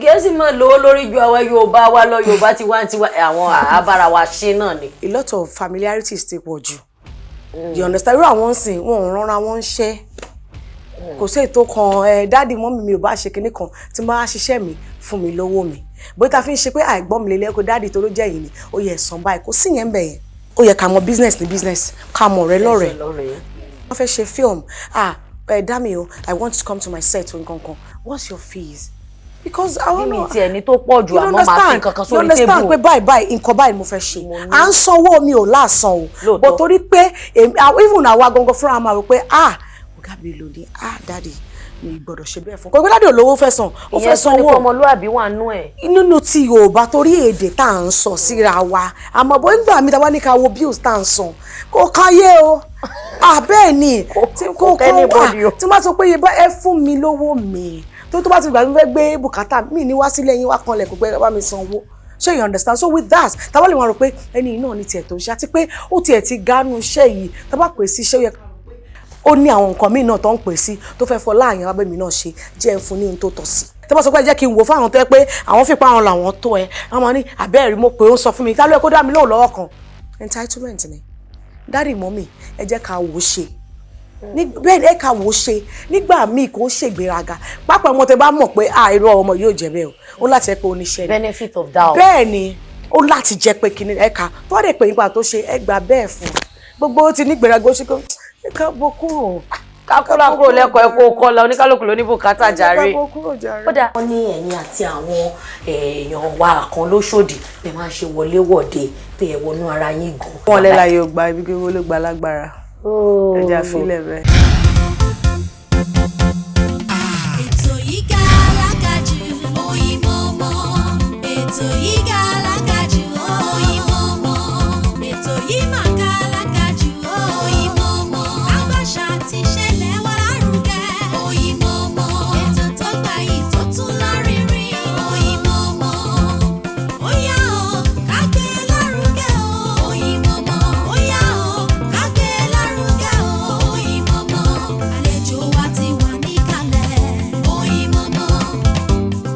Gẹ̀ẹ́sì máa lówó lórí ju àwa Yorùbá wa lọ. Yorùbá tiwantiwa, àwọn àbára wa ṣe náà ni. A lot of familiarities ti pọ̀ jù, you understand? Irú àwọn sìn, wọn ò ránra wọn ń ṣẹ́. Kò sí ètò kan ẹ, daddy, mummy mi ò bá ṣe kinní kan tí mo bá ṣiṣẹ́ mi, fún mi lówó mi. Bóyá ta fi ń ṣe pé àìgbọ́n mi lélẹ́ kó daddy tó ló jẹ́ yìí ni ó yẹ ẹ̀sán báyìí, kò sí yẹn ń bẹ̀ yẹn. Ó yẹ ká mọ business ní business, ká mọ ọ̀rẹ́ lọ́rẹ̀ẹ́. Lọ́rẹ̀ẹ́. Wọ́n fẹ́ ṣe film, ah, ẹ dá mi o, I want to come to my set o, nǹkan kan, what's your fees? Because àwọn Mímì náà tí ẹni tó pọ̀ jù, àmọ́ máa fi nǹkan kan sórí You understand table. pé báyìí báyìí, nǹkan báyìí mo fẹ́ ṣe, à ń sanwó mi ò láàsan o. Lóòótọ́. But torí pé even àwa gangan fúnra máa rò pé, ah, ọ̀gá mi lò ní, ah, daddy mi gbọ́dọ̀ ṣe bẹ́ẹ̀ fún kò pé daddy olówó fẹ́ san, ó fẹ́ Ìyẹn tún ní sanwó. pé ọmọlúàbí wà nú ẹ̀. Nínú ti Yorùbá, torí èdè tá à ń sọ síra wa, àmọ́ bó ń gbà mí tá a bá ní ká wo bills tá à ń san, kò káyé o. Ah, bẹ́ẹ̀ ni, tí Kò kò kẹ́nìbọ̀dì o. tí wọ́n bá sọ pé iye bá ẹ fún mi lówó mi, tó bá ti gbà mí fẹ́ gbé bùkátà mi ní wá sílé yín, wá kanlẹ̀ kó pé bá mi san owó. Ṣé you understand? So with that, tábà lè máa rò pé ẹni náà ní tiẹ̀ tó ń ṣe, àti pé ó tiẹ̀ ti gánú iṣẹ́ yìí, tábà pè sí iṣẹ́, ó yẹ ó ní àwọn nǹkan míì náà tó ń pè sí tó fẹ́ fọ láàyè wá bẹ́ẹ̀ mi náà ṣe jẹ́ ń fún ní ohun tó tọ́ sí. Tó bá sọ pé ẹ jẹ́ kí n wò fáwọn tó yẹ pé àwọn fipá àwọn làwọn tó ẹ, àwọn máa ní àbẹ́ẹ̀rí mo pé ó ń sọ fún mi, tá ló yẹ kó dá mi lóhùn lọ́wọ́ kan? Entitlement ni. Daddy, mummy, ẹ jẹ́ ká wò ó ṣe bẹ́ẹ̀ ni, ẹ ká wò ó ṣe. Nígbà míì, kò ń ṣègbéraga pápá. Ọmọ tẹ bá mọ̀ pé ah, irú ọmọ yóò jẹ́ bẹ́ẹ̀ o, ó láti ẹ pé oníṣẹ́ ni. Benefit of doubt. Bẹ́ẹ̀ ni, ó láti jẹ́ pé kíní ẹ̀ka tó lè pè nípa tó ṣe, ẹ gbà bẹ́ẹ̀ fún gbogbo ó ti nígbéraga, ó ṣe kó ẹ ká bọ́ kúrò. Kákúrà kúrò lẹ́kọ̀ọ́ ẹ̀kọ́ kọ́lá, oníkálukú ló ní bùkátà jàre. Ẹ ká bọ́ kúrò jàre. Ó dáa. Wọ́n ní ẹ̀yin àti àwọn èèyàn wa kan lóṣòdì lè máa ṣe wọléwọ̀de, pé ẹ wọnú ara yín gan. Wọn lẹ́la yóò gba ibi gbogbo ló gba lágbára, ẹja fílẹ̀ bẹ́ẹ̀. Ètò yìí ga alágàjù, Oyinmomo. Ètò yìí ga alágàjù, Oyinmomo. Ètò yìí mà ga alágàjù, Oyinmomo. Àgbàṣà ti ṣẹlẹ̀ wá lárugẹ, Oyinmomo. Ètò tó gbayì tó tún lárinrin, Oyinmomo. Ó yá o, ká gbé lárugẹ o, Oyinmomo. Ó yá o, ká gbé lárugẹ o, Oyinmomo. Àlejò wa ti wà níkàlẹ̀, Oyinmomo.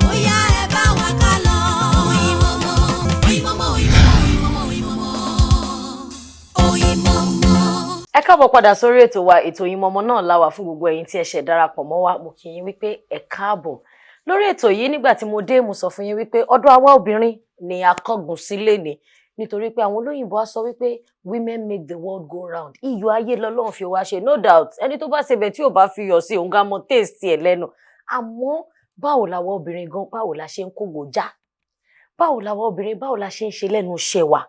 Ó yá, ẹ bá wa ká lọ, Oyinmomo. Oyinmomo, Oyinmomo, Oyinmomo, Oyinmomo. Ẹ káàbọ̀ padà sórí ètò wa, ètò Oyinmomo náà la wà. Fún gbogbo ẹ̀yin tí ẹ ṣẹ̀ darapọ̀ mọ́ wa, mo kí yín wípé ẹ káàbọ̀ lórí ètò yìí. Nígbà tí mo dé, mo sọ fún yín wípé ọ̀dọ̀ àwa obìnrin ni akọ́gun sílé ni, nítorí pé àwọn olóyìnbó á sọ wípé women make the world go round. Iyọ̀ ayé lọ́lọ́run fi wá ṣe, no doubt. Ẹni tó bá ṣebẹ̀ tí ò bá fi iyọ̀ sí, òun gan mọ taste ẹ̀ lẹ́nu. Àmọ́ báwo làwa obìnrin gan, báwo la ṣe ń kógo já? Báwo làwa obìnrin, báwo la ṣe ń ṣe lẹ́nu iṣẹ́ wa?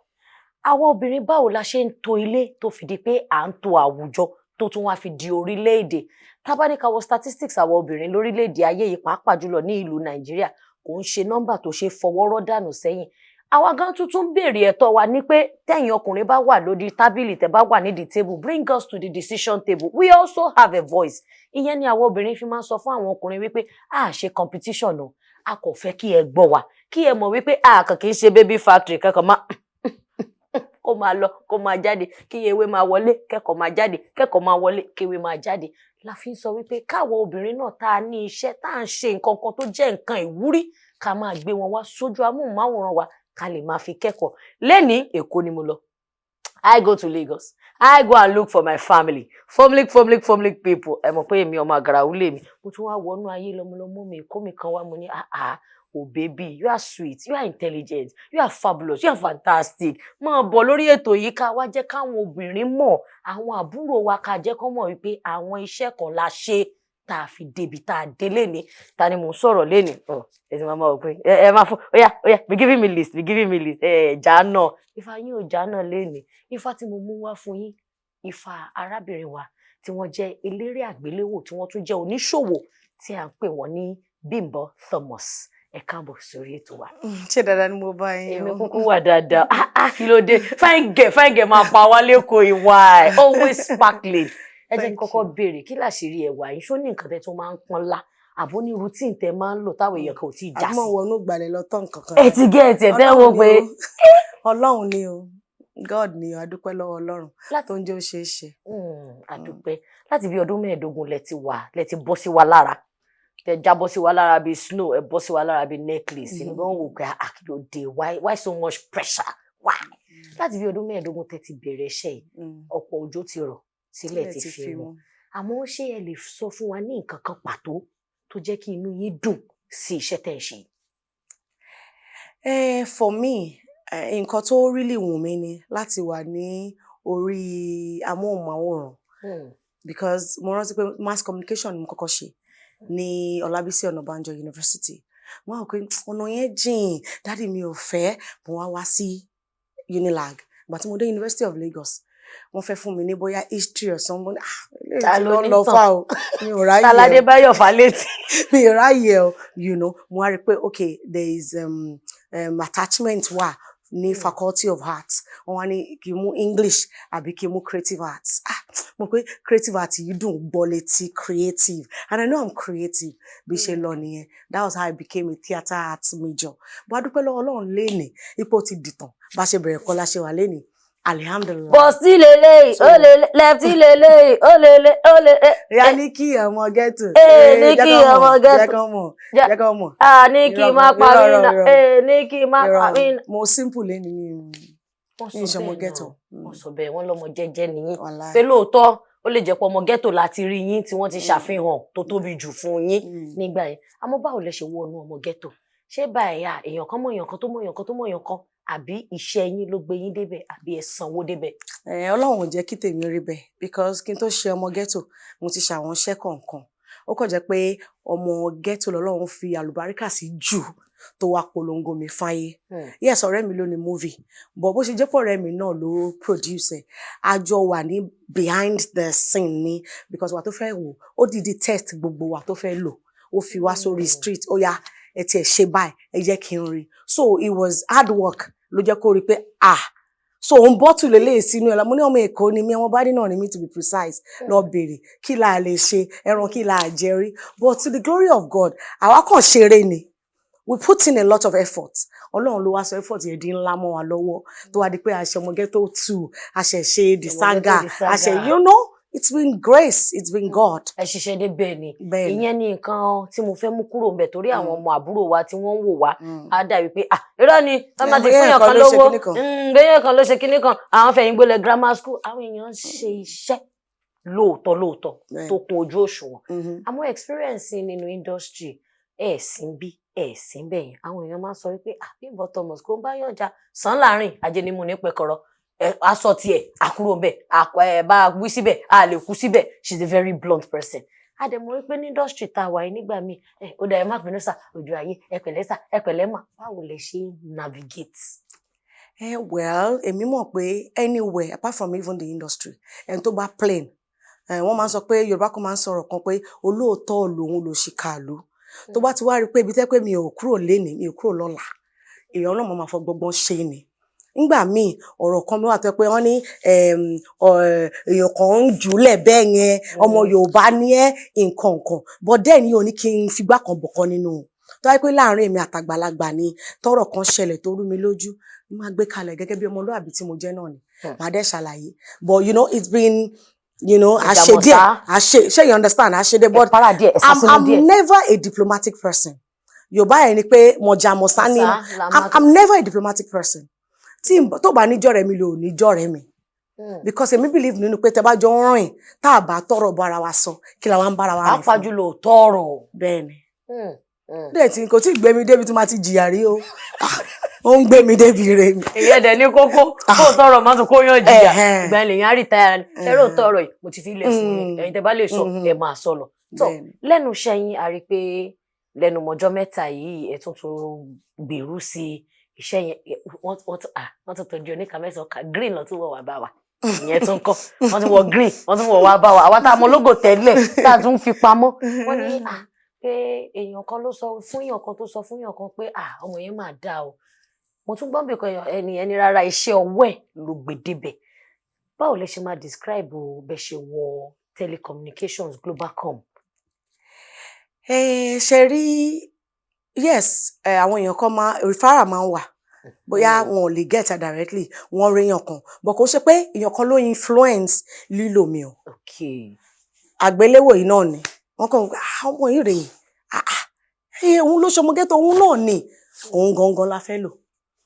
Àwa obìnrin, báwo la ṣe ń to ilé tó fi di pé à ń to àwùjọ, tó tún wá fi di orílẹ̀-èdè? Tá bá ní ká wo statistics àwa obìnrin lórílẹ̀-èdè ayé yìí, pàápàá jùlọ ní ìlú Nàìjíríà, kò ń ṣe nọ́mbà tó ṣe fọwọ́rọ́ dànù sẹ́yìn. Àwa gan tuntun béèrè ẹ̀tọ́ wa ní pé tẹ̀yin ọkùnrin bá wà lórí tábìlì, tẹ́ bá wà nídìí table, bring us to the decision table. We also have a voice. Ìyẹn ni àwọn obìnrin fi máa ń sọ fún àwọn ọkùnrin wípé a ṣe competition o, a kò fẹ́ kí ẹ gbọ́ wa, kí ẹ mọ̀ wípé a kàn kì í ṣe baby factory kankan máa kó máa lọ, kó máa jáde, kí ewé máa wọlé, kẹ́kọ̀ọ́ máa jáde, kẹ́kọ̀ọ́ máa wọlé, kéwé máa jáde. La fi ń sọ wípé káwọn obìnrin náà tá a ní iṣẹ́ tá à ń ṣe, nǹkan kan tó jẹ́ nǹkan ìwúrí, ká máa gbé wọn wá sójú amóhùnmáwòrán wa, ká lè máa fi kẹ́kọ̀ọ́. Lẹ́ni Èkó ni mo lọ. I go to Lagos, I go and look for my family, family, family, family people. Ẹ mọ̀ pé èmi ọmọ àgàràwú lèmi. Mo tún wá wọnú ayé lọmọlọmọ mi Èkó mi kan wá. Mo ní, "Ah ah, oh baby, you are sweet, you are intelligent, you are fabulous, you are fantastic." Máa bọ̀ lórí ètò yìí, ká wá jẹ́ káwọn obìnrin mọ̀, àwọn àbúrò wa, ká jẹ́ kó mọ̀ wípé àwọn iṣẹ́ kan la ṣe tá a fi débi tá a dé léni. Ta ni mò ń sọ̀rọ̀ léni? Ọ ẹ ti máa máa wò pé ẹ máa fún. Oya oya, be giving me list, be giving me list. Ẹ já náà, ifá yín ò já náà léni. Ifá tí mo mú wá fún yín, ifá arábìnrin wa tí wọ́n jẹ́ eléré àgbéléwò, tí wọ́n tún jẹ́ oníṣòwò, tí à ń pè wọ́n ní Bímbọ́ Thomas. Ẹ káàbọ̀ sórí ètò wa. Ṣé dáadáa ni mo bá yín Èmi o? kúkú wà dáadáa. Ah ah, kí ló dé? Fine girl, fine girl máa pa wá lẹ́kọ̀ọ́ ìwà ẹ̀, always sparkling. Ẹ jẹ́ kí n Thank kọ́kọ́ béèrè, kí làṣírí ẹwà yín? Ṣó ní nǹkan tẹ́ tó máa ń pọ́n lá, àbó ní routine tẹ́ máa ń lò táwọn èèyàn kan ò tí ì já Àbí sí? Wọnú ìgbàlẹ̀ lọ tán nǹkan kan. Ẹ ti gẹ́ ẹ tiẹ̀ tẹ́ wo Ọlọ́run pé ni o. Ọlọ́run ni o, God ni o. Adúpẹ́ lọ́wọ́ Ọlọ́run tó ń jẹ́ ó ṣeé ṣe. Àdúpẹ́. Láti bí ọdún 15 lẹ ti wà, lẹ ti bọ́ sí wa lára. Tẹ jábọ́ sí wa lára bíi snow, ẹ bọ́ sí wa lára bíi necklace. Èmi gan wò pé, ah, kí ló dé? Why so much pressure? Why? Láti bí ọdún 15 tẹ́ ti bẹ̀rẹ̀ iṣẹ́ yìí, ọ̀pọ̀ òjò ti rọ̀ sílẹ̀ ti fi mu. Àmọ́ ṣé ẹ lè sọ fún wa ní nǹkan kan pàtó tó jẹ́ kí inú yín dùn sí iṣẹ́ tẹ́ ń ṣe? For me, nǹkan tó really wù mí ni láti wà ní orí amóhùnmáwòrán, because mo rántí pé mass communication ni mo kọ́kọ́ ṣe ní Ọlábísí Ọ̀nàbànjọ University. Mo wá wò pé ọ̀nà yẹn jìn, daddy mi ò fẹ́. Mo wá wá sí Unilag. Ìgbà tí mo dé University of Lagos, wọ́n fẹ́ fún mi ní bóyá history or something. Ah, eléyìí Ta ti ló lọ ní lọ tàn? fà o, mi ò ráyè o. Tàládébáyọ̀ Fálétí. Mi ò ráyè o. Mo wá rí i pé okay, there is attachment wà ní Faculty of Arts. Wọ́n wá ní kí n mú English àbí kí n mú Creative Arts. Ah, mo pé Creative Arts yìí dùn gbọ́ létí, creative, and I know I'm creative. Bí ṣe lọ nìyẹn. That was how I became a theatre arts major. Bó a dúpẹ́ lọ́wọ́ Ọlọ́run lénìí, ipò ti dìtàn. Bá ṣe bẹ̀rẹ̀ kọ́ la ṣe wà lénìí, alihamdulilayi. Bọ̀ sí leléyìí, ó lélẹ̀, left leléyìí, ó lélẹ̀, ó lè. Ya ní kí ọmọ ghetto. Ee, ní kí ọmọ ghetto. Jẹ́ kán mọ̀, jẹ́ kán mọ̀. A ní kí Irọ́, má pa mí irọ́, náà irọ́. Ee, ní kí má pa mí náà. Mo simple lẹ́ni, mi Wọ́n mi sọ ìṣọmọ bẹ́ẹ̀ ghetto. náà, wọ́n sọ bẹ́ẹ̀, wọ́n lọ́mọ jẹ́jẹ́ nìyí. Wàláì. Pé lóòótọ́, ó lè jẹ́ pé ọmọ ghetto láti rí yín tí wọ́n ti ṣàfihàn tó tóbi jù fún yín nígbà yẹn. Àmọ́ báwo lẹ ṣe wọnú ọmọ ghetto? Ṣé báyà èèyàn kan mọ̀ èèyàn kan tó mọ̀ èèyàn kan tó mọ̀ èèyàn kan, àbí iṣẹ́ yín ló gbé yín débẹ̀, àbí ẹ sanwó débẹ̀? Ọlọ́run ò jẹ́ kí tèmi rí bẹ́ẹ̀, because kí n tó ṣe ọmọ ghetto, mo ti ṣe àwọn iṣẹ́ kọ̀ọ̀kan. Ó kàn jẹ́ pé ọmọ ghetto lọ́lọ́run fi àlùbáríkà sí jù tó wá polongo mi fáyé. Yes, ọ̀rẹ́ mi ló ní movie, but bó ṣe jẹ́ pé ọ̀rẹ́ mi náà ló produce ẹ̀, a jọ wà ní behind the scene ni, because wà tó fẹ́ wò ó dìídì test gbogbo wa tó fẹ́ lò, ó fi wá sórí street, ó yá, ẹ tiẹ̀ ṣe báyìí, ẹ jẹ́ kí n rí. So it was hard work ló jẹ́ kó rí pé, ah, so òun bottle lélẹ́yìí sínú ẹ̀. Mo ní ọmọ Èkó ni mí, ọmọ bádé náà ni mí, to be precise. Lọ bèrè kí la lè ṣe, ẹran kí la jẹ rí. But to the glory of God, àwa kàn ṣeré ni. We put in a lot of effort. Ọlọ́run ló wá sọ effort yẹn di ńlá mọ́ wa lọ́wọ́, tó wá di pé a ṣe ọmọ ghetto 2, a ṣe ṣe the saga, The Saga. A ṣe, you know, it's been grace, it's been God. Ẹ ṣiṣẹ́ débẹ̀ ni. Bẹ́ẹ̀ ni. Ìyẹn ni nǹkan tí mo fẹ́ mú kúrò ńbẹ̀, torí àwọn ọmọ àbúrò wa tí wọ́n ń wò wá, á dà wípé, ah, irọ́ ni wọ́n máa ti Bóyá fún yàn ẹ̀kan kan ló ṣe lówó. kinní kan. Bóyá kan ló ṣe kinní kan, àwọn fẹ̀yìn gbolẹ̀ grammar school. Àwọn èèyàn ń ṣe iṣẹ́ lóòótọ́ lóòótọ́ tó kún ojú òṣùwọ̀n. Àmọ́ experience nínú industry, ẹ̀ sí ń bí, ẹ̀ sí ń bẹ̀yẹn, àwọn èèyàn máa ń sọ wípé, ah, Bímbọ́ Thomas kò ń bá yànjá sàn láàrin ajé ni mo ní pẹkọrọ ẹ aṣọ tiẹ̀ àkúrò ńbẹ̀, ẹ bá a wí síbẹ̀, a lè kú síbẹ̀. She's a very blunt person. A dẹ̀ mọ̀ wípé ní industry tá a wà yìí, nígbà míì ẹ ó dà, ẹ má bínú sà, ojú ayé, ẹ pẹ̀lẹ́ sà, ẹ pẹ̀lẹ́ mà. Báwo lẹ ṣe ń navigate? Well, èmi mọ̀ pé anywhere apart from even the industry, ẹni tó bá plain, wọ́n máa ń sọ pé Yorùbá kan máa ń sọ̀rọ̀ kan pé olóòótọ́ lòun lò ṣìkà lù. Tó bá ti wá rí i pé ibi tẹ́ pé mi ò kúrò lénìí, mi ò kúrò lọ́la, èèyàn náà máa fọgbọ́gbọ́n ṣe ni. Nígbà míì, ọ̀rọ̀ kan wà tó jẹ́ pé wọ́n ní èèyàn kan ń jùúlẹ̀ bẹ́ẹ̀ yẹn, ọmọ Yorùbá ní ẹ́, nǹkan nǹkan, but then yìí ò ní kí n figbá kan bọ̀kan nínú. Tó wáyé pé láàárín èmi àtàgbàlagbà ni tọ́rọ̀ kan ṣẹlẹ̀ tó rú mi lójú, mo máa gbé kalẹ̀ gẹ́gẹ́ bí ọmọlúàbí tí mo jẹ́ náà ni. Màá dẹ̀ ṣàlàyé. But you know, it's been àṣe díẹ̀, àṣe, ṣé you understand, àṣe díẹ̀, but Ẹ para díẹ̀, ẹ sá sínú I'm díẹ̀. never a diplomatic person. Yorùbá yẹn ni pé mọ̀jà mọ̀sá ni. Mọ̀sá la máa. I'm never a diplomatic person. Tí tó bá níjọ́ rẹ̀ mi, lò níjọ́ rẹ̀ mi, because èmi believe nínú pé tẹ bá jọ ń rìn, tá a bá tọrọ bára wa sọ, kí la wá ń bára wa rìn fún? Pàápàá jùlọ tọrọ. Bẹ́ẹ̀ ni. Dẹ̀ tí kò tí ì gbé mi débi tí màá ti jìyà rí o. Ah, ó ń gbé mi débi rè mi. Ìyẹn dẹ̀ ní kókó, kó tọrọ má tún kó yàn jìyà. Ẹ̀hẹ́n. Ìgbà yẹn lèyàn á retire ni ẹrọ tọrọ yìí, mo ti fi ilẹ̀ fún yín. Ẹ̀yin tẹ́ bá lè sọ, ẹ máa sọ lọ tó. Lẹ́nu iṣẹ́ yín, a rí i pé lẹ́nu mọ́jọ́ mẹ́ta yìí, ẹ tún tún gbèrú sí iṣẹ́ yẹn. Wọ́n tún tọ́jú oníkà mẹ́sàn-án ká green lọ tún wọ̀ wá bá wa. Ìyẹn tún kọ́, wọ́n tún wọ green, wọ́n tún wọ̀ wá bá wa. Àwa tá a mọ logo tẹ́lẹ̀ tá a tún fi pamọ́, wọ́n ní pé èèyàn kan ló sọ fún èèyàn kan tó sọ fún èèyàn kan pé, ah, ọmọ yẹn máa dáa o. Mo tún gbọ́n bìkan ẹni ẹni rárá, iṣẹ́ ọwọ́ ẹ̀ ló gbé débẹ̀. Báwo lẹ ṣe máa describe bẹ ṣe wọ telecommunications, Globalcom? Ṣe rí, yes, àwọn èèyàn kan máa referral máa ń wà, bóyá wọn ò lè get her directly, wọ́n rí èèyàn kan, but kò ṣe pé èèyàn kan ló influence lílò mi o. Àgbéléwò yìí náà ni wọ́n kàn, ah, ọmọ yìí rèé. Ah ah, ẹ òun ló ṣọmọ ghetto, òun náà ni, òun gangan la fẹ́ lò.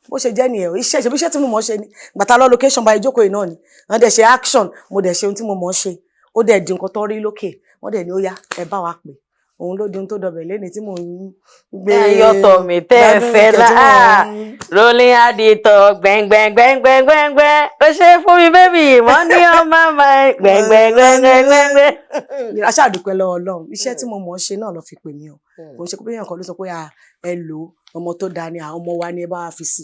Bó ṣe jẹ́ nìyẹn o. Iṣẹ́ ṣe bí iṣẹ́ tí mo mọ̀ ṣe ni gbàtà lọ location bá ìjókòó yìí náà ni wọ́n dẹ̀ ṣe action, mo dẹ̀ ṣe ohun tí mo mọ̀ ṣe, ó dẹ̀ di nǹkan tó rí lókè, wọ́n dẹ̀ ní ó yá, ẹ bá wa pè. Òun ló di ohun tó dọbẹ̀ lẹ́ni tí mò ń gbé. Ẹyọ tọ̀ mí tẹ́ ẹ gbádùn fẹ́ ìkẹ́ la tí mò ń rolling at the top, gbẹngbẹngbẹngbẹngbẹngbẹ, ó ṣe fún mi, baby, money on my mind, gbẹngbẹngbẹngbẹngbẹ. A ṣáà dúpẹ́ lọ́wọ́ Ọlọ́run, iṣẹ́ tí mo mọ̀ ṣe náà ló fi pè mí o. Kò ń ṣe pé èèyàn kan ló sọ pé, "Ah, ẹ lò ó, ọmọ tó dáa ni, àwọn ọmọ wa ni, ẹ bá wa fi sí."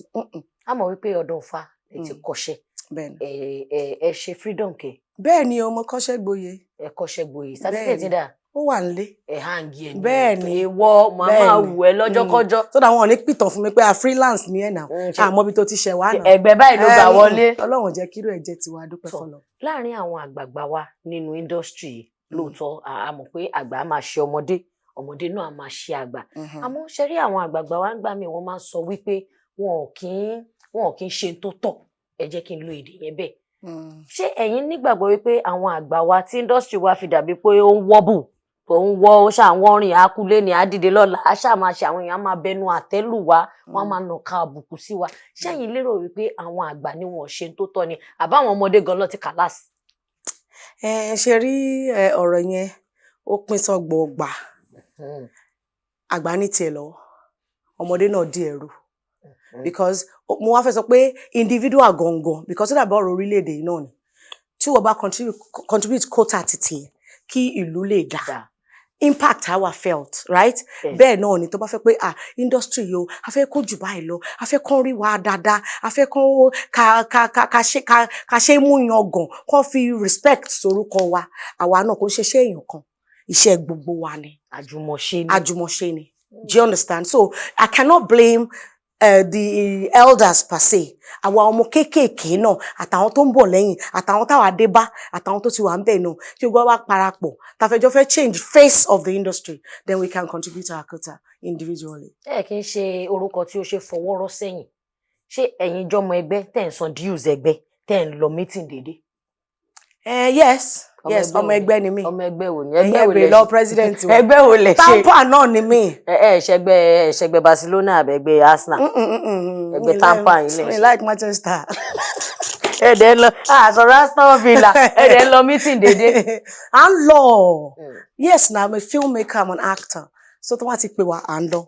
A mọ̀ wípé ọ̀dọ̀ Ifá ẹ ti kọ́ṣẹ́. Bẹ́ẹ̀ ni. Ẹ ẹ ẹ ṣe freedom kẹ. Bẹ́ẹ̀ ni, ọmọ kọ́ṣẹ́ gboyè. Ẹ kọ́ṣẹ́ gboyè, certificate dà? Ó wà nílé. Ẹ hang ẹ ní. Bẹ́ẹ̀ ni. Ìwọ màmá Bẹ́ẹ̀ ni. wù ẹ lọ́jọ́kọ́jọ́. So that wọn ò ní pìtàn fún mi pé a freelance ní ẹ̀ náà, àmọ́ ibi tó ti ṣẹ̀ wá náà. Ẹgbẹ́ báyìí ló gbà wọlé. Ọlọ́run jẹ́ kíró ẹ̀ jẹ́ tiwa, dúpẹ́ Tọ́. fọlọ́. Láàárín àwọn àgbààgbà wa nínú industry yìí, lóòótọ́ a mọ̀ pé àgbà á máa ṣe ọmọdé, ọmọdé náà á máa ṣe àgbà, àmọ́ ṣe rí àwọn àgbààgbà wa ń gbà mí, wọ́n máa ń sọ wípé wọn ò kí ń ṣe tó tọ́. Ẹ jẹ́ kí n lo èdè yẹn bẹ́ẹ̀. Ṣé ẹ̀yin nígbàgbọ́ wípé àwọn àgbà wa tí industry wa fi dàbí pé ó ń wọ́bù, tó ń wọ́, ó ṣà ń wọ́rìn ákúlé ní àdìdè lọ́la, á ṣáà máa ṣe, àwọn èèyàn á máa bẹnu àtẹ́ lù wá, wọ́n á máa nàka àbùkù sí wa, ṣẹ́yìn lérò wípé àwọn àgbà ni wọn ò ṣe tó tọ́ ni, àbáwọn ọmọdé gan ló ti kàlásì? Ẹ ṣe rí ẹ, ọ̀rọ̀ yẹn ó pín sọ́gbọọgba. Àgbà ní tiẹ̀ lọ́wọ́, ọmọdé náà di ẹ̀rù, because mo wá fẹ́ sọ pé individual gangan, because ó dàbí ọ̀rọ̀ orílẹ̀-èdè yìí náà ni, tí wọ́n bá contribute quota títì ẹ̀ kí ìlú lè dá, Dà. impact á wà felt, right? Bẹ́ẹ̀. Bẹ́ẹ̀ náà ni tó bá fẹ́ pé, ah, industry yìí o, a fẹ́ kó jù báyìí lọ, a fẹ́ kán rí wa dáadáa, a fẹ́ kán ká ká ká ká ṣe ká ká ṣe mú yangàn, kán fi respect sorúkọ wa, àwa náà kò ń ṣe iṣẹ́ èèyàn kan, iṣẹ́ gbogbo wa ni. Àjùmọ̀ṣe ni. Àjùmọ̀ṣe ni. Do you understand? So I cannot blame the elders per se. Àwa ọmọ kéékèèké náà, àtàwọn tó ń bọ̀ lẹ́yìn, àtàwọn táwa dé bá, àtàwọn tó ti wà ń bẹ̀ náà, tí gbogbo wa parapọ̀ tàfẹ́jọ́ fẹ́ change face of the industry, then we can contribute our quota individually. Ẹ kì í ṣe orúkọ tí ó ṣe fọwọ́ rọ́ sẹ́yìn. Ṣé ẹ̀yin jọmọ ẹgbẹ́ tẹ̀ ń san dues ẹgbẹ́, tẹ̀ ń lọ meeting déédéé? Yes. Ọmọ Yes. ẹgbẹ́ Ọmọ wo ni? ẹgbẹ́ ni mí. Ọmọ ẹgbẹ́ wo ni? Ẹ̀yin Ẹgbẹ́ wo ẹ béèrè lẹ lọ́wọ́ ṣe? president wa. Ẹgbẹ́ wo lẹ ṣe? TAMPAN náà ni mí. Ẹ ṣẹgbẹ́ Barcelona àbẹ̀gbẹ́ Arsenal? Ẹgbẹ́ TAMPAN yìí lẹ Mi ṣe. like Manchester. Ẹ dẹ̀ ń lọ, àsọ̀rọ̀ Aston Villa, ẹ dẹ̀ ń lọ meeting déédéé. À ń lọ. Yes na, I'm a filmmaker, I'm an actor, so tó wá ti pè wá, à ń lọ.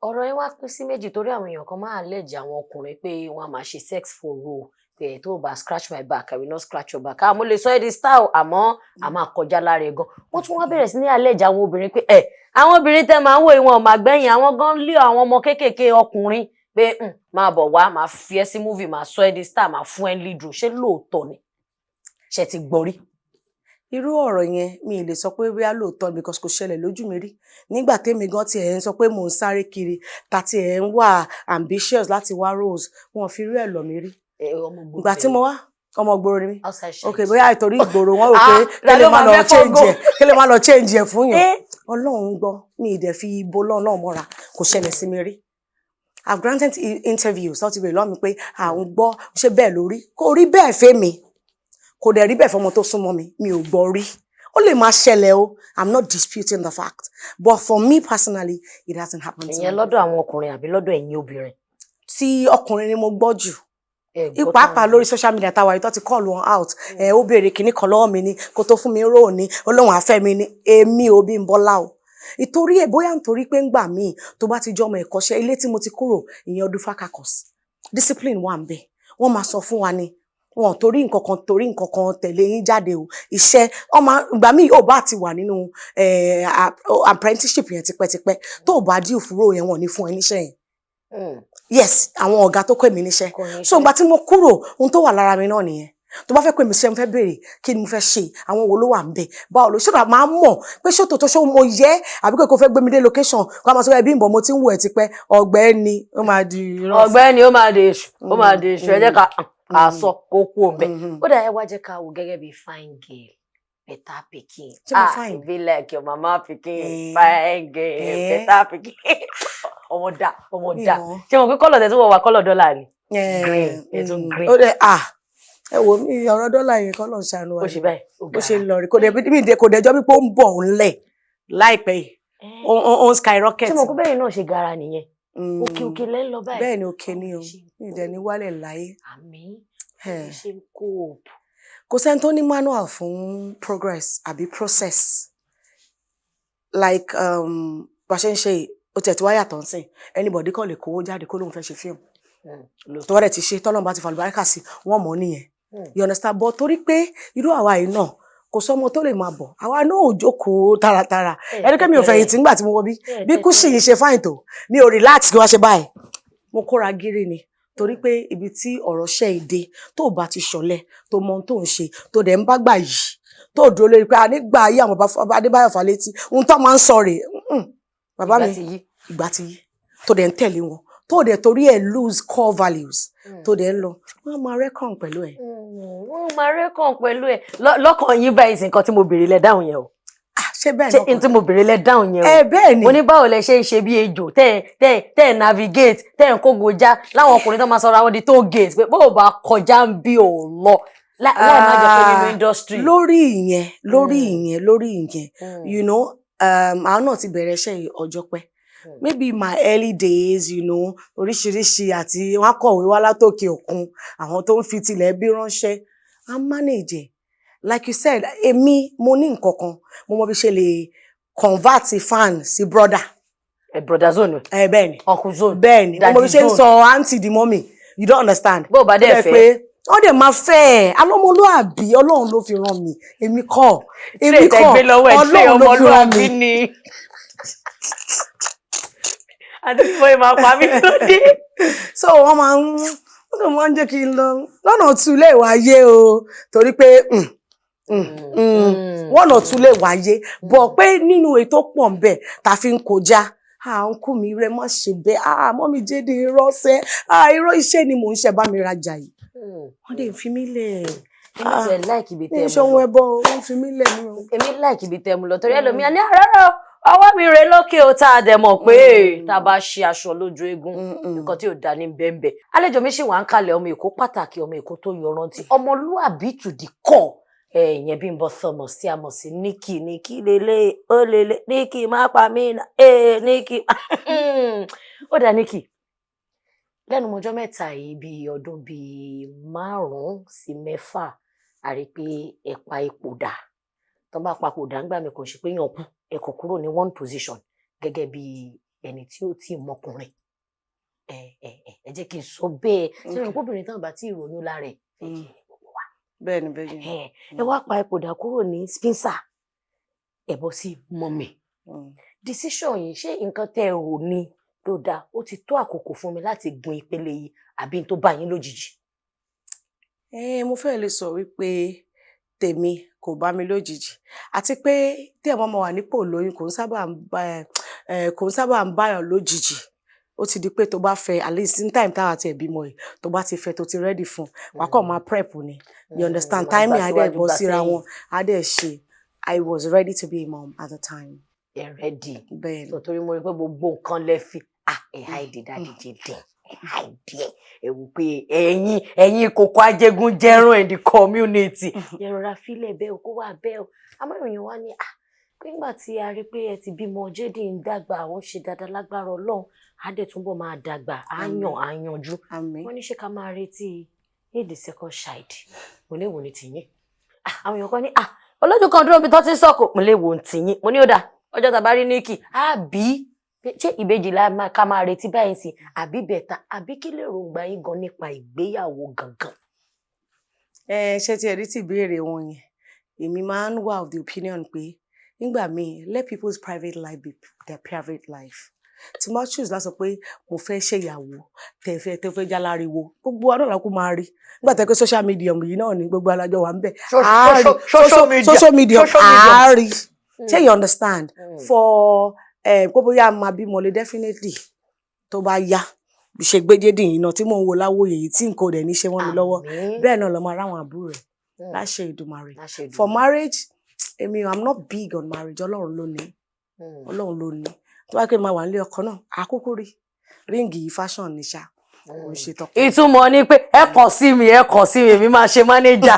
Ọ̀rọ̀ yẹn wá pín sí méjì, torí àwọn èèyàn kan máa lẹ́jẹ̀ àwọn ọkùnrin pé wọ́n á máa ṣe sex for role, pé tó o bá scratch my back, I will not scratch your back. Àmọ́ lè sọ ẹ́ di style, àmọ́ a máa kọjá lára ẹ̀ gan. Wọ́n tún wá bẹ̀rẹ̀ sí ní àlẹ́jẹ̀ àwọn obìnrin pé ẹ̀ àwọn obìnrin tẹ́ máa ń wò, ìwọ̀n ọ̀mà gbẹ̀yìn, àwọn gan lé àwọn ọmọ kéékèèké ọkùnrin pé, máa bọ̀ wá, máa fi ẹ́ sí movie, máa sọ ẹ́ di star, máa fún ẹ́ lead role." Ṣé lóòótọ́ ni? Ṣe ti gbọ́ rí? Irú ọ̀rọ̀ yẹn, mi ì lè sọ pé bóyá lóòótọ́ ni, because kò ṣẹlẹ̀ lójú mi rí. Nígbà tèmi gan tiẹ̀ ń sọ pé mò ń sáré kiri, ta tiẹ̀ ń wà ambitious láti wá roles, wọn ò fi irú ẹ̀ lọ̀ mí rí. Ẹ, ọmọ gbòòrò. Ìgbà tí mo wá, ọmọ ìgboro ni mí. Outside. Ok, bóyá ìtorí ìgboro wọn rò pé Ah, kí lè má ló lọ máa fẹ́ change fọ́gò. ẹ̀, kí lè má lọ change ẹ̀ fún yàn. Eh. Ọlọ́run gbọ́, mi ì dẹ̀ fi ibo lọ́nà mọ́ra, kò ṣẹlẹ̀ sí mi rí. I've granted interviews láti bèèrè lọ́wọ́ mi pé à ń gbọ́, ṣé bẹ́ẹ̀ lórí? Kò rí bẹ́ẹ̀ fẹ́ mi, kò dẹ̀ rí bẹ́ẹ̀ fọmọ tó súnmọ́ mi. Mi ò gbọ́ rí. Ó lè máa ṣẹlẹ̀ o, I'm not disputing the fact, but for me personally, it hasn't happened to Ìyẹn me. lọ́dọ̀ àwọn ọkùnrin àbí lọ́dọ̀ ẹ̀yin obìnrin? Tí ọkùnrin ni mo gbọ́ jù. Ẹ gbọ́ Pàápàá táwọn lórí social media táwa yìí tó ti call wọn out, ẹ ó béèrè kinní kan lọ́wọ́ mi ni kó tó fún mi rò ní, ó lóun àfẹ́ mi ni. Èmi ò bí ń bọ́lá o, ìtorí ẹ̀, bóyá nítorí pé ńgbà míì tó bá ti jọmọ ẹ̀kọ́ṣẹ́ ilé tí mo ti kúrò, ìyẹn Ọdúnfà Kakọs, discipline wà ń bẹ. Wọ́n máa sọ fún wa ni wọn ò torí nǹkan kan, torí nǹkan kan tẹ̀lé yín jáde o. Iṣẹ́ ọmọ ìgbà míì ò bá ti wà nínú apprenticeship yẹn tipẹ́tipẹ́, tó o bá dí òfurufú yẹn, wọn ò ní fún ẹ níṣẹ́ yẹn. Yes, àwọn ọ̀gá tó kọ́ èmi níṣẹ́. Kọ́ yín So iṣẹ́. ìgbà tí mo kúrò, ohun tó wà lára mi náà nìyẹn. Tó bá fẹ́ pè mí síṣẹ́, mo fẹ́ béèrè kí ni mo fẹ́ ṣe, àwọn wo ló wà ń bẹ̀, báwo ló ṣé máa mọ̀ pé ṣé tòótọ́, ṣé mo yẹ, àbí pé kò fẹ́ gbé mi dé location kó a máa sọ pé Bímbọ́, mo ti ń wò ẹ́ tipẹ́, ọ̀gbẹ́ni, ó máa di rough. Ọ̀gbẹ́ni, ó máa di èṣù, ó máa di èṣù. Ẹ jẹ́ ká ká sọ kó kú òǹbẹ. Ó dà, ẹ wá jẹ́ ká wò gẹ́gẹ́ bí fine girl, better pikin. Ṣé mo Ah, fine? e be like your mama pikin. Eh. Fine girl, Eh. better pikin, ọmọ dà, ọmọ Mi dà. mọ̀. Ṣé mo pé colour tẹ̀ tó wọ̀ wá, colour dọ́là ni? Eh, Green, ètò green. Ó dẹ̀, ah, ẹ wò mí, ọ̀rọ̀ dọ́là yẹn kọ́ ló ń ṣàánú wa Ó ṣe báyìí, ó bó ṣe gara. lọ rí, kò dẹ̀ mi dé, kò dẹ̀ jọ wípé ó ń bọ̀ ńlẹ̀ láìpẹ́ yìí. Ó ń skyrocket. Ṣé mo kó bẹ́ẹ̀ náà ṣe gara nìyẹn? Òkè òkè lẹ́ ń lọ báyìí. Bẹ́ẹ̀ ni, òkè ni o, mi ì dẹ̀ ní wálẹ̀ láyé. Àmín. Ṣe ń cope? Kò sẹ́ni tó ní manual fún progress àbí process, like bá ṣe ń ṣe yìí, ó tiẹ̀ ti wá yàtọ̀ ń sìn. Anybody kàn lè kówó jáde kó lóun fẹ́ ṣe fíìmù, tó bá dẹ̀ ti ṣe, tọ́lọ́run bá ti fàlùbáríkà sí, wọ́n mọ̀ ọ́ nìyẹn, you understand? But torí pé irú àwa yìí náà, kò sọ́mọ tó lè máa bọ̀, àwa náà ò jókòó taratara. Ẹni pé mi ò fẹ̀yìntì nígbà tí mo wọ bí bí kùsì yìí ṣe fine tó, mi ò relax kí wọ́n ṣe báyìí. Mo kóra gírí ni, torí pé ibi tí ọ̀rọ̀ ṣẹ́ èdè, tó bá ti ṣọ̀lẹ, tó mọ ohun tó ń ṣe, tó dẹ̀ ń bá gbà yìí, tó dúró lórí pé a nígbà ayé àwọn bàbá Adébáyọ̀ Fálétí, ohun tó máa ń sọ rèé, bàbá mi, ìgbà ti yí, tó dẹ̀ ń tẹ̀lé wọn, tó dẹ̀ torí ẹ̀ lose core values, tó dẹ̀ ń lọ, wọ́n máa reckon pẹ̀lú ẹ̀. Wọ́n máa reckon pẹ̀lú ẹ̀. Lọ́kàn yín báyìí sí, nǹkan tí mo béèrè lẹ dáhùn yẹn o. Ṣé bẹ́ẹ̀ Ṣé n tí mo béèrè lẹ dáhùn yẹn o? Ẹ bẹ́ẹ̀ ni. Mo ní báwo lẹ ṣe ń ṣe bí ejò tẹ́ tẹ́ tẹ́ navigate, tẹ́ ń kógo já láwọn ọkùnrin tó máa sọ̀rọ̀ àwọn di toll gate pé bó o bá kọjá ń bí ò lọ, láì má jẹ́ pé nínú industry. Lórí ìyẹn, àwọn náà ti bẹ̀rẹ̀ iṣẹ́ yìí ọjọ́ pẹ́. Maybe my early days, oríṣiríṣi àti wọn kọ̀wé wá látòkè òkun, àwọn tó ń fi tilẹ̀ bí ránṣẹ́, I manage ẹ̀. Like you said, èmi mo ní nǹkan kan, mo mọ bí ṣe lè convert fan sí brother. Ẹ brother zone. Ẹ bẹ́ẹ̀ ni. Uncle zone. Bẹ́ẹ̀ ni, mo mọ bí ṣe ń sọ aunty di mummy, you don't understand. Bó o bá dẹ̀ fẹ́. Pé wọ́n dẹ̀ máa fẹ́ ẹ̀, alọ́mọlúàbí, Ọlọ́run ló fi ràn mí, èmi kọ́, èmi kọ́, Ọlọ́run ló fi ràn mí. Àti fún ẹ máa pa mí lóde. So wọ́n kàn máa ń jẹ́ kí n lọ lọ́nà tún lè wáyé o, torí pé one or two lè wáyé bọ̀ pé nínú ètò pọ̀ ń bẹ̀ tá a fi ń kọjá, à ń kú mi rẹ, má ṣe bẹ́ẹ̀, ah, mummy jéde, irọ́ sẹ́, ah, irọ́, iṣẹ́ ni mò ń ṣe, bá mi rajà yìí, wọ́n dẹ̀ fi mí lẹ̀. Èmi tiẹ̀ like ibi tẹ́ mu mu lọ. Ní ẹbọ, wọ́n fi mí lẹ̀ ní o. Èmi like ibi tẹ́ mu lọ, torí ẹlòmíà ní àrárá ọwọ́ mi rè lókè o, tá a dẹ̀ mọ̀ pé tá a bá ṣe aṣọ lójú eégún, nǹkan tí ò dá ní bẹ́ẹ̀nbẹ́ẹ̀. Àlejò mi ṣì wà ń kalẹ̀, ọmọ Èkó pàtàkì, ọmọ Èkó tó yọrantí, ọmọlúàbí to the core, ìyẹn Bímbọ́ Thomas tí a mọ̀ sí Nikki. Nikki lélẹ̀ ó lélẹ̀, Nikki má pa mí nà ee Nikki ó dá. Nikki, lẹ́nu mọ́jọ́ mẹ́ta yìí, bíi ọdún bíi 5 sí 6, a rí i pé ẹ pa ipò dà. Tó bá papòdà ńgbà mi, kò ṣe pé yàn kú, ẹ kò kúrò ní one position gẹ́gẹ́ bí ẹni tí ó tí ì mọkùnrin. Ẹ ẹ ẹ ẹ jẹ́ kí n sọ bẹ́ẹ̀, ṣé ìrìn kóbìnrin tán bá tí ìròyìn lára ẹ̀ fẹ́ kí ni gbogbo wa. Bẹ́ẹ̀ni. Ẹ wá pa ipò dà kúrò ní spinster, ẹ bọ́ sí mummy. Decision yìí, ṣé nǹkan tẹ́ ẹ rò ní ló dáa, ó ti tó àkókò fún mi láti gun ìpele yìí, àbí n tó bá yín lójijì? Ẹ mo fẹ́ lè sọ wípé tèmi kò bá mi lójijì, àti pé tí ẹ̀ mọ́ wà nípò lóyún, kò ń sábà ń báyàn lójijì. Ó ti di pé tó bá fẹ́, at least in time táwa ti ẹ̀ bímọ yìí, tó bá ti fẹ́, tó ti ready fún, wàá kàn máa prep ni, you understand? Timing á dẹ̀ bọ́ síra wọn, á dẹ̀ ṣe. I was ready to be a mom at the time. Ẹ ready? Bẹ́ẹ̀ni. So torí mo rí pé gbogbo nǹkan lẹ fi ẹ hide daddy jẹdẹ, ẹ hide ẹ, ẹ wò pé ẹ̀yin kòkó ajégúnjẹrun in the community, ẹ rọra fílẹ̀ bẹ́ẹ̀ o, kó wà bẹ́ẹ̀ o. Àmọ́ ìròyìn wa ni nígbà tí a rí pé ẹ ti bímọ, jédì ń dàgbà, àwọn ṣe dáadáa, lágbára Ọlọ́run, á dẹ̀ túbọ̀ máa dàgbà, á yàn, á yanjú. Wọ́n ní ṣé ká máa retí ní the second child? Mo lè wò ní tìyín. Àwọn èèyàn kan ní olójú kan dúró bí tó ti ń sọ̀kò. Mo lè wò ní tìyín. Mo ní ó dà ọjọ́ tá a bá rí Nikki, àbí ṣé ìbejì la ká máa retí báyìí sí, àbí bẹ̀ta, àbí kí lè rògbà yín gan nípa ìgbéyàwó gangan? Ẹ ṣé tí ẹ rí tí ìbéèrè wọn yẹn, èmi máa ń wà of the opinion pé nígbà míì, let people's private life be their private life. Tí mo bá choose láti sọ pé mo fẹ́ ṣèyàwó, tẹ̀fẹ́ tẹ́fẹ́ jáláriwo, gbogbo wa náà la kó máa rí nígbà tẹ́ pé social media yìí náà ni gbogbo alájọ wà ń bẹ̀. Social media. Social media. Social media. Àárí, ṣé you understand? For kó bóyá máa bímọ lé, definitely tó bá yá, bí ṣe gbéjédì yìí náà tí mò ń wo láwòye yìí, tí nǹkan ò dẹ̀ ní ṣe wọ́n mi lọ́wọ́, bẹ́ẹ̀ náà lọ máa ráwọn àbúrò rẹ̀, láṣẹ Èdùmàrè. For marriage, èmi, I'm not big on marriage. Ọlọ́run ló ní, Ọlọ́run ló ní. Tó bá pẹ́ máa wà nílé ọkọ náà, àkókò rí ring yìí, fashion ní ṣá. Kò ń ṣe tọkọ. Ìtumọ̀ ni pé ẹ kàn sí mi, ẹ kàn sí mi, èmi máa ṣe mánéjà,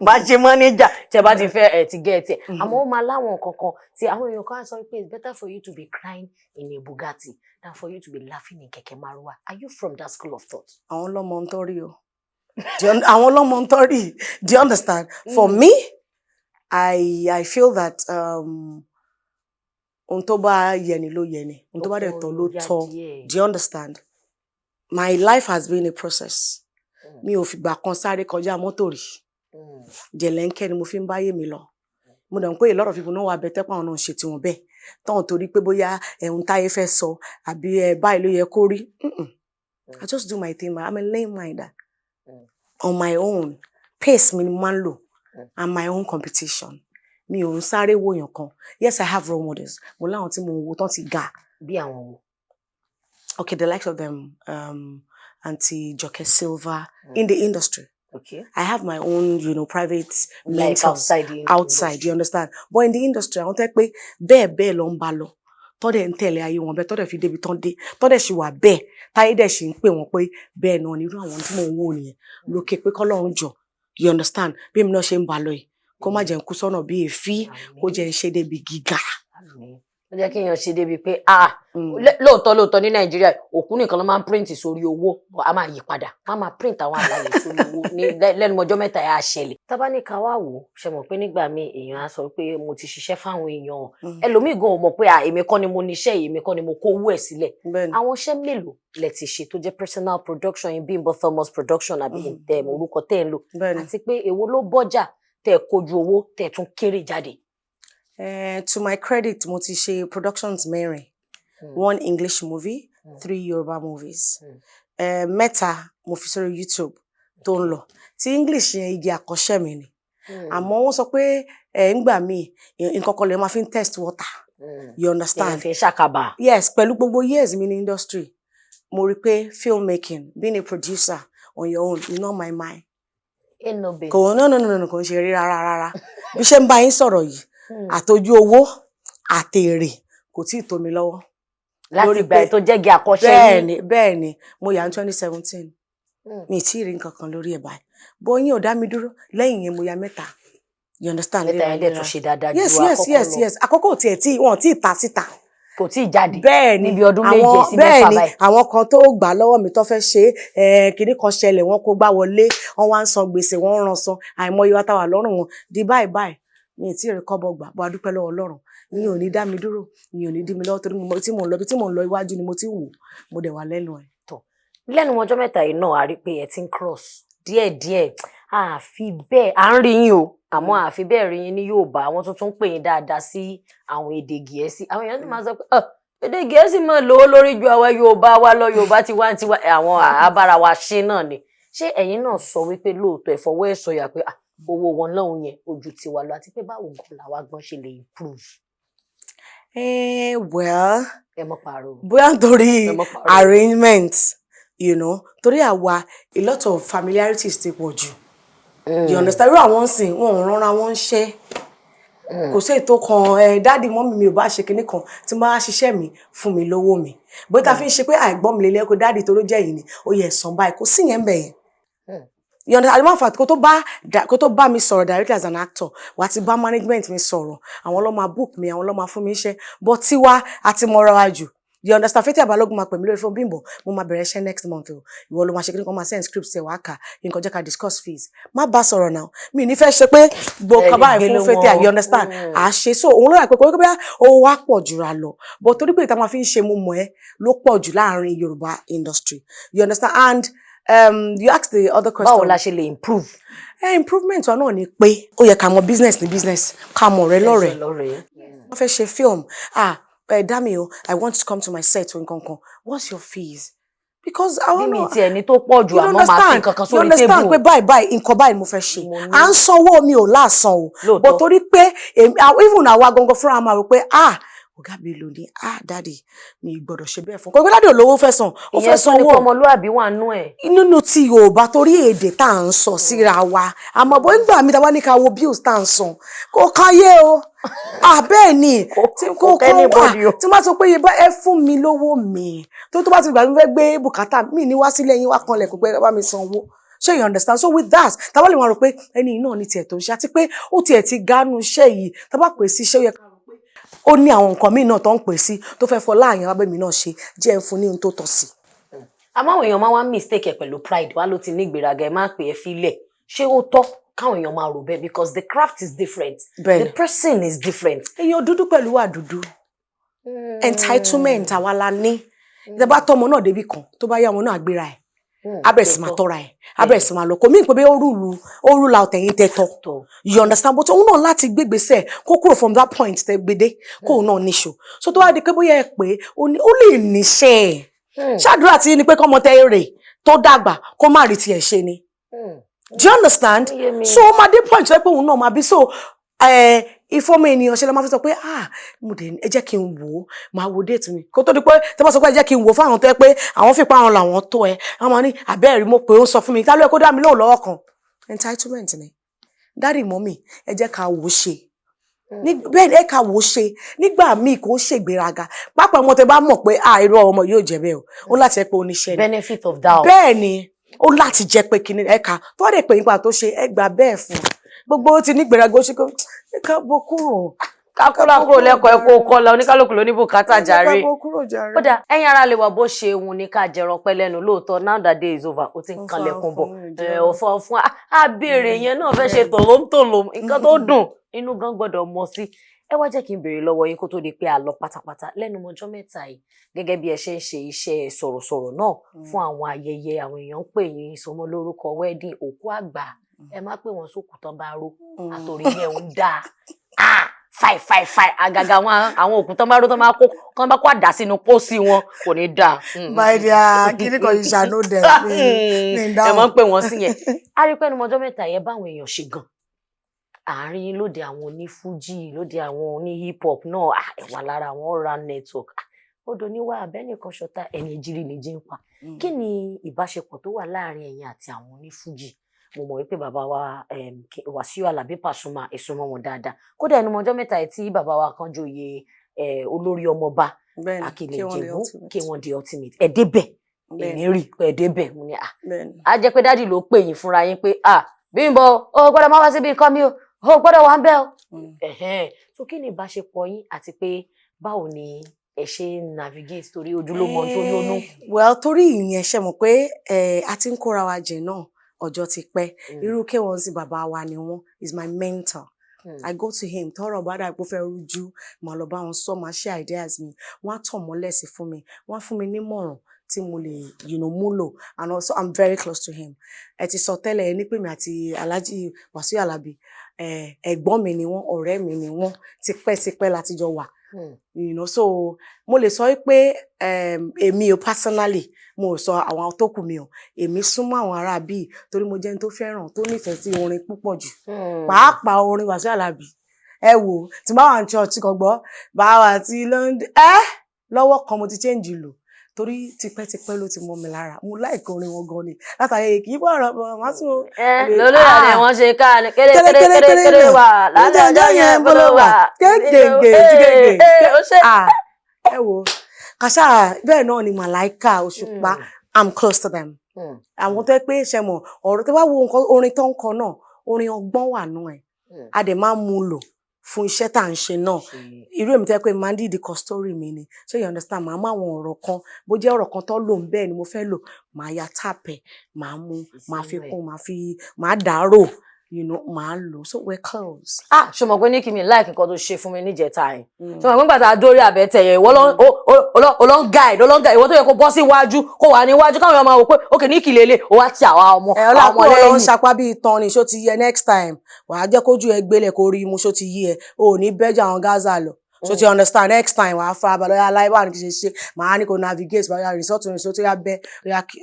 máa ṣe mánéjà. Tẹ bá ti fẹ́, ẹ ti gẹ́ ẹ tiẹ̀. Àmọ́ ó máa láwọn nǹkan kan tí àwọn èèyàn kan á sọ pé it's better for you to be crying in a Bugatti than for you to be laughing in kẹ̀kẹ́ Márúwá. Are you from that school of thought? Àwọn ọlọ́mọ ń tọ́rí o. Àwọn ọlọ́mọ ń tọ́rí. Do you understand? For me, I feel that ohun tó bá yẹni ló yẹni, ohun tó bá dẹ̀ tọ́ ló tọ́. Do you understand? My life has been a process. Mi ò fìgbà kan sáré kọjá mọ́tò rí. Jẹ̀lẹ́ńkẹ́ ni mo fi ń báyé mi lọ. Mo dẹ̀ mọ̀ pé a lot of people náà wà bẹ́ẹ̀ tẹ́pọ̀, àwọn náà ń ṣe tiwọn bẹ́ẹ̀ tọ́hún, torí pé bóyá ẹ̀hún táyé fẹ́ sọ àbí ẹ báyìí ló yẹ kó rí. I just do my thing. I'm a lane minder on my own pace mi ni mo máa ń lò and my own competition. Mi ò ń sáré wòyàn kan. Yes, I have role models. Mo láwọn tí mo wo tán ti ga. Bí àwọn wo? Okay, the likes of them, Aunty Joke Silva in the industry. I have my own private life mentors outside the outside, industry. You understand? But in the industry, àwọn tẹ́ pé bẹ́ẹ̀ bẹ́ẹ̀ ló ń bá lọ, tọ́dẹ̀ ń tẹ̀lé ayé wọn bẹ́ẹ̀, tọ́dẹ̀ fi débi tán dé, tọ́dẹ̀ sì wà bẹ́ẹ̀, táyé dẹ̀ sì ń pè wọ́n pé bẹ́ẹ̀ náà ni. Irú àwọn tí mò ń wò nìyẹn lókè pé kọ́lọ́run jọ, you understand, bí èmi náà ṣe ń bá lọ yìí, kó má jẹ́ ń kú sọ́nà bí èéfín, kó jẹ́ ń ṣe débi gíga. Àmín. Ó jẹ́ kí èèyàn ṣe débi pé ah, lóòótọ́ lóòótọ́, ní Nàìjíríà, òkú nìkan ló máa ń print sórí owó, but a máa yí padà, wọ́n á máa print àwọn àlàyé sórí owó ní lẹ́nu ọjọ́ 3 ẹ̀ á ṣẹlẹ̀. Tá bá ní ká wá wò ó, ṣe mọ̀ pé nígbà míì èèyàn á sọ pé mo ti ṣiṣẹ́ fáwọn èèyàn, ẹlòmíì gan ò mọ̀ pé ah, èmi kọ́ ni mo níṣẹ́ yìí, èmi kọ́ ni mo kó owó ẹ̀ sílẹ̀. Àwọn iṣẹ́ mélòó lẹ ti ṣe tó jẹ́ personal production yín, Bimbo Thomas Production, àbí orúkọ tẹ́ ẹ̀ ń lò, àti pé èwo ló bọ́jà tẹ́ ẹ kojú owó tẹ́ ẹ tún kéré jáde? To my credit, mo ti ṣe productions mẹ́rin. One English movie, three Yoruba movies. Mẹ́ta mo fi sórí YouTube tó ń lọ. Tí English yẹn, igi àkọ́ṣẹ́ mi ni. Àmọ́ wọ́n sọ pé ẹ̀ ń gbà míì, nǹkan kan lè máa fi ń test water. You understand? Èèyàn fi ń ṣàkàbà. Yes, pẹ̀lú gbogbo years mi ní industry, mo rí pé filmmaking, being a producer on your own is not my mind. Ain't no base. Kò, no, no, no, no, kò ń ṣe rí rárá rárá. Bí ṣe ń bá yín sọ̀rọ̀ yìí, àtọjú owó àtèrè kò tí ì tó mi lọ́wọ́. Láti Lórí ìgbà pé tó jẹ́ igi àkọ́ṣẹ́ yín. Bẹ́ẹ̀ni, mo yà ní 2017. Mi ì tí ì rí nǹkan kan lórí ẹ̀ báyìí. Bó yín ò dá mi dúró, lẹ́yìn yẹn mo ya mẹ́ta. You understand? Mẹ́ta yẹn dẹ̀ tún ṣe dáadáa ju àkọ́kọ́ lọ. Yes. Àkọ́kọ́ ò tiẹ̀ tí wọn ò tí ì ta síta. Kò tí ì jáde. Bẹ́ẹ̀ni. Níbi ọdún 7 sí 6 báyìí. Àwọn kan tó gbà lọ́wọ́ mi tó fẹ́ ṣe é, kinní kan ṣẹlẹ̀, wọ́n kó gbá wọlé, wọ́n wá ń san gbèsè, wọ́n ń ran san àìmọye wa táwà lọ́rùn wọn di báyìí báyìí. Mi ì tí ì rí kọ́bọ̀ gbà bó. A dúpẹ́ lọ́wọ́ Ọlọ́run. Ìyẹn ò ní dá mi dúró, ìyẹn ò ní dí mi lọ́wọ́, torí mo mọ ibi tí mò ń lọ, ibi tí mò ń lọ, iwájú ni mo ti wò, mo dẹ̀ wà lẹ́nu ẹ̀. Lẹ́nu ọjọ́ 3 yìí náà, a rí pé ẹ ti ń cross díẹ̀díẹ̀. Àfi bẹ́ẹ̀ à ń rí yín o, àmọ́ àfi bẹ́ẹ̀ rí yín ní Yorùbá. Àwọn tuntun ń pè yín dáadáa sí àwọn èdè Gẹ̀ẹ́sì. Àwọn èèyàn sì máa sọ pé "Ah, èdè Gẹ̀ẹ́sì máa lówó lórí ju àwa Yorùbá wa lọ, Yorùbá tiwantiwa." Àwọn àbára wa ṣe náà ni. Ṣé ẹ̀yin náà sọ wípé lóòótọ́, ẹ fọwọ́ ẹ̀ sọ̀yà pé ah, owó wọn lọ́hùn yẹn ojú tiwa lọ, àti pé báwo gan làwa gan ṣe lè improve? Well, Ẹ mọ́ pààrọ̀. bóyá nítorí Ẹ mọ́ pààrọ̀. arrangement, torí àwa, a lot of familiarities ti pọ̀ jù. You understand? Irú àwọn ń sìn, wọn ò ránra wọn ń ṣẹ́. Kò sí ètò kan ẹ daddy mummy mi ò bá ṣe kinní kan tí mo bá ṣiṣẹ́ mi, fún mi lówó mi. Bóyá ta fi ń ṣe pé àìgbọ́n mi lélẹ́ kó daddy tó ló jẹ́ yìí ni ó yẹ ẹ̀sán báyìí, kò sí yẹn ń bẹ̀ yẹn. You understand? Àdìmọ́ àfàtì kó tó bá mi sọ̀rọ̀ directly as an actor, wà á ti bá management mi sọ̀rọ̀, àwọn ló máa book mi, àwọn ló máa fún mi iṣẹ́. But tiwa àti mọ́ra wa jù. You understand? Fathia Balogun máa pè mí lórí fún Bímbọ́, mo máa bẹ̀rẹ̀ iṣẹ́ next month o. Ìwọ ló máa ṣe kí ni kan, máa send script ẹ̀ wá kà, nǹkan jẹ́ ká discuss fees. Má bá sọ̀rọ̀ náà. Mi ò ní fẹ́ ṣe pé gbọ́ kan báyìí fún Fathia, you understand? À á ṣe so òun ló rà pé kò ní pé owó wa pọ̀ jùra lọ. But torí pé ìta máa fi ń ṣe mo mọ̀ ẹ́ ló pọ̀ jù láàrin Yorùbá industry. You understand? And you asked the other question. Báwo la ṣe lè improve? Improvement wa náà ni pé ó yẹ ká mọ business ní business, ká mọ ọ̀rẹ́ lọ́rẹ̀ẹ́. Lọ́rẹ̀ẹ́. Wọ́n fẹ́ ṣe film, ah, Dami o, I want to come to my set o, nǹkan kan, what's your fees? Because àwọn Bí mi náà tiẹ̀ ní tó pọ̀ jù, àmọ́ máa fi nǹkan kan sórí You understand table. pé báyìí báyìí, nǹkan báyìí mo fẹ́ ṣe. À ń sanwó mi ò láàsan o, but torí pé even àwa gangan fúnra máa rò pé ah, Ọ̀gá Bello ní, "Ah, daddy, mi gbọ́dọ̀ ṣe bẹ́ẹ̀ fún kò gbé. Daddy olówó fẹ́ san, ó fẹ́ Ìyẹn tún ní sanwó." pé ọmọlúàbí wà nú ẹ̀. Nínú tí Yorùbá, torí èdè tá à ń sọ síra wa, àmọ́ bó ń gbà mí tá a bá ní ká wo bills tá à ń san, kò káyé o. Ah, bẹ́ẹ̀ ni. Tí Kò kò kẹ́ anybody o. Tí wọ́n bá sọ pé iye bá ẹ fún mi lówó mi, tó bá ti gbà mí fẹ́ gbé bùkátà mi ní wá sílé yín wá kanlẹ̀ kó pé bá mi san owó. Ṣé you understand? So with that, tá a bá lè máa rò pé ẹni yìí náà ní tiẹ̀ tó ń ṣe, àti pé ó tiẹ̀ ti gánú iṣẹ́ yìí, tá a bá pè sí iṣẹ́, ó yẹ ká rò pé ó ní àwọn nǹkan míì náà tó ń pè sí tó fẹ́ fọ láàyè wá bẹ́ẹ̀ mi náà ṣe jẹ́ ń fún ní ohun tó tọ́ sí. Àmọ́ àwọn èèyàn máa wá mistake ẹ̀ pẹ̀lú pride wá ló ti ní ìgbéraga. Ẹ má pè é fílẹ̀. Ṣé ó tọ́ káwọn èèyàn máa rò bẹ́ẹ̀? Because the craft is different, the person is different. Èèyàn dúdú pẹ̀lú wà dúdú, entitlement àwa la ní. Tẹ bá tọ́ ọmọ náà débi kan, tó bá yá, ọmọ náà gbéra ẹ̀, á bẹ̀rẹ̀ sí máa tọ́ra ẹ̀, á bẹ̀rẹ̀ sí máa lọ. Kò mí pé bí ó rule, ó rule out ẹ̀yin tẹ́ tọ́. Tọ́. You understand? But òun náà láti gbégbèsè kó kúrò from that point tẹ́ gbédé, kóun náà níṣó. So tó wá di pé bóyá ẹ pé ó ní, ó lè níṣẹ́ ẹ̀. Ṣáàdúrà tí ní pé kọ́mọ tẹ́ rè tó dàgbà kó má rí tiẹ̀ ṣe ni. Do you understand? Ó yé mi. So ó máa dé point tó yẹ pé òun náà máa bí. So ìfọ́mọ ènìyàn ṣe la máa fi sọ pé, "Ah, mo dé, ẹ jẹ́ kí n wò ó, máa wo date mi." Kó tó di pé tẹ́ bá sọ pé ẹ jẹ́ kí n wò ó fáwọn tó yẹ pé àwọn fipá àwọn làwọn tó ẹ, àwọn máa ní àbẹ́ẹ̀rí mo pé ó ń sọ fún mi tá ló yẹ kó dá mi lóhùn lọ́wọ́ kan. Entitlement ni. Daddy, mummy, ẹ jẹ́ ká wò ó ṣe. Bẹ́ẹ̀ ni, ẹ ká wò ó ṣe. Nígbà míì kò ń ṣègbéraga pápá. Ọmọ tẹ́ bá mọ̀ pé, ah, irú ọmọ yóò jẹ́ bẹ́ẹ̀ o, ó láti jẹ́ pé oníṣẹ́ ni. Benefit of doubt. Bẹ́ẹ̀ ni, ó láti jẹ́ pé kinní ẹ̀ka tó wá dé pé nípa tó ṣe, ẹ gbà bẹ́ẹ̀ fún gbogbo ó ti ní ìgbéraga, ó ṣe kó ẹ ká bọ́ kúrò. Kákúrò kúrò lẹ́kọ̀ọ́ ẹ̀kọ́ kọlà, oníkálukú ló ní bùkátà jàre. Ẹ ká bọ́ kúrò jàre. Kódà ẹ̀yin ara lè wà bó ṣe wù ní ká jẹran pẹ́ lẹ́nu lóòótọ́. Now that day is over, ó ti ń Ó kanlẹ̀kùn bọ̀. fún Ẹ ọ̀fọ̀ fún a béèrè yẹn náà fẹ́ ṣe tòlóńtòló. Nǹkan tó dùn inú gan gbọ́dọ̀ mọ̀ sí. Ẹ wá jẹ́ kí n béèrè lọ́wọ́ yín kó tó di pé a lọ pátápátá. Lẹ́nu ọjọ́ mẹ́ta yìí, gẹ́gẹ́ bí ẹ ṣe ń ṣe iṣẹ́ sọ̀rọ̀sọ̀rọ̀ náà fún àwọn ayẹyẹ, àwọn èèyàn ń pè yín, ìsọmọlórúkọ, wedding, òkú àgbà, ẹ má pè wọ́n sókù tán bá ró àtòrí yẹn ń dáa. Ah, fàì fàì fàì, àgàgà àwọn òkú tán bá ró, tán máa kó, tán bá kó àdá sínú pósí wọn, kò ní dáa. My dear, kíní kan, you shall know them. Mi ń Ẹ dáhùn. mọ̀ ń pè wọ́n sí yẹn. A rí pé ẹnu ọjọ́ mẹ́ta yẹn, báwọn èèyàn ṣe gan àárín lóde àwọn onífújì, lóde àwọn oní hip hop náà. Ah, ẹ wà lára àwọn all round network. Ah, odò níwá abẹ́nìkan ṣọ̀tá ẹni jírí ni jí ń pa. Kí ni ìbáṣepọ̀ tó wà láàrin ẹ̀yin àti àwọn onífújì? Mo mọ̀ wípé bàbá wa Wàsíù Àlàbí Pàṣùmà, èso mọ́ wọn dáadáa. Kódà ẹnu ọjọ́ mẹ́ta yìí tí bàbá wa kan joyè olórí ọmọọba Bẹ́ẹ̀ni, Akilẹ̀ K1 the Ìjẹ̀bú, ultimate. K1 the ultimate, ẹ débẹ̀. Bẹ́ẹ̀ni. Èmi rí pé ẹ débẹ̀. Mo ní à Bẹ́ẹ̀ni. á jẹ́ pé daddy ló pè yín fúnra yín pé, "Ah, Bímbọ́, o gbọ́dọ̀ má wá síbi nǹkan mi o, o gbọ́dọ̀ wà ń bẹ̀ o." Ẹ̀hẹ́n. So kí ni ìbáṣepọ̀ yín, àti pé báwo ni ẹ ṣe ń navigate, torí ojúlówó tó lónú? Well, torí ìyẹn, ṣe mọ̀ pé a ti ń kóra wa jẹ náà, ọjọ́ ti pẹ́. Irú K1 sí, bàbá wa ni wọ́n, is my mentor. I go to him tọ́rọ̀ bá dà pé ó fẹ́ rújú, màá lọ bá wọn sọ, màá share ideas mi, wọ́n á tàn mọ́lẹ̀ sí fún mi, wọ́n á fún mi nímọ̀ràn tí mo lè múlò. And also I'm very close to him. Ẹ ti sọ tẹ́lẹ̀, ẹ ní pé mi àti Alhaji Wasiu Alabi, ẹ̀gbọ́n mi ni wọ́n, ọ̀rẹ́ mi ni wọ́n, tipẹ́tipẹ́ láti jọ wà. So mo lè sọ pé èmi o, personally, mo ò sọ àwọn tó kù mi o, èmi súnmọ́ àwọn ará bíi torí mo jẹ́ ẹni tó fẹ́ràn, tó nífẹ̀ẹ́ sí orin púpọ̀ jù, pàápàá orin Wasiu Alabi. Ẹ wò, tí bá wà ní church kan gbọ́ báwa ti London ẹ lọ́wọ́ kan, mo ti change lò torí tipẹ́tipẹ́ ló ti mọ́ mi lára. Mo like orin wọn gan ni látàrí kì í bọ̀ ọ̀rọ̀ bọ̀ má tún o. Ẹ lólórí àná wọn ṣe ká ní kéré kéré kéré kéré kéré kéré wà lálẹ́ ọjọ́ yẹn bó ló wà gègé gègé. Ó ṣe. Ah, ẹ wo, kàṣà bẹ́ẹ̀ náà ni Màláìka, Òṣùpá, I'm close to them. Àwọn tó yẹ pé ṣe mọ̀ ọ̀rọ̀ tó bá wo nǹkan orin tó ń kọ náà, orin ọgbọ́n wà nù ẹ̀, a dẹ̀ máa ń mú lò fún iṣẹ́ tá à ń ṣe náà. Irú èmi tó yẹ pé máa ń dìídì kọ story mi ni, ṣé you understand? Màá mú àwọn ọ̀rọ̀ kan, bó jẹ́ ọ̀rọ̀ kan tó lò ń bẹ́ẹ̀ ni mo fẹ́ lò, màá ya tap ẹ̀, màá mú, màá fi kún, màá fi, màá dàárò, màá lò. So we're close. Ah, ṣo mọ̀ pé ní kí mi like nǹkan tó ṣe fún mi níjẹta yẹn? Ṣo mọ̀ pé nígbà tá a dórí àbẹ̀tẹ̀ yẹn, ìwọ ló ń guide, ló ń guide, ìwọ tó yẹ kó bọ́ sí iwájú, kó wà níwájú, káwọn èèyàn máa wò pé òkè ní ìkìlẹ̀ lè ó wá ti àwa ọmọ Ẹ ọlá ọmọ kúrò ló ń lẹ́yìn. sapá bíi tán ni. Ṣó ti yẹ? Next time, wàá jẹ́ kójú ẹ gbélé kó rí mu. Ṣó ti yí ẹ? O ò ní bẹ́jà àwọn Gaza lọ. So to understand, next time wàá fara balẹ̀, ọ̀yà aláìbá ní kí ṣe ṣe màá ní kò navigate, wàá resort to resort, ó yà bẹ́,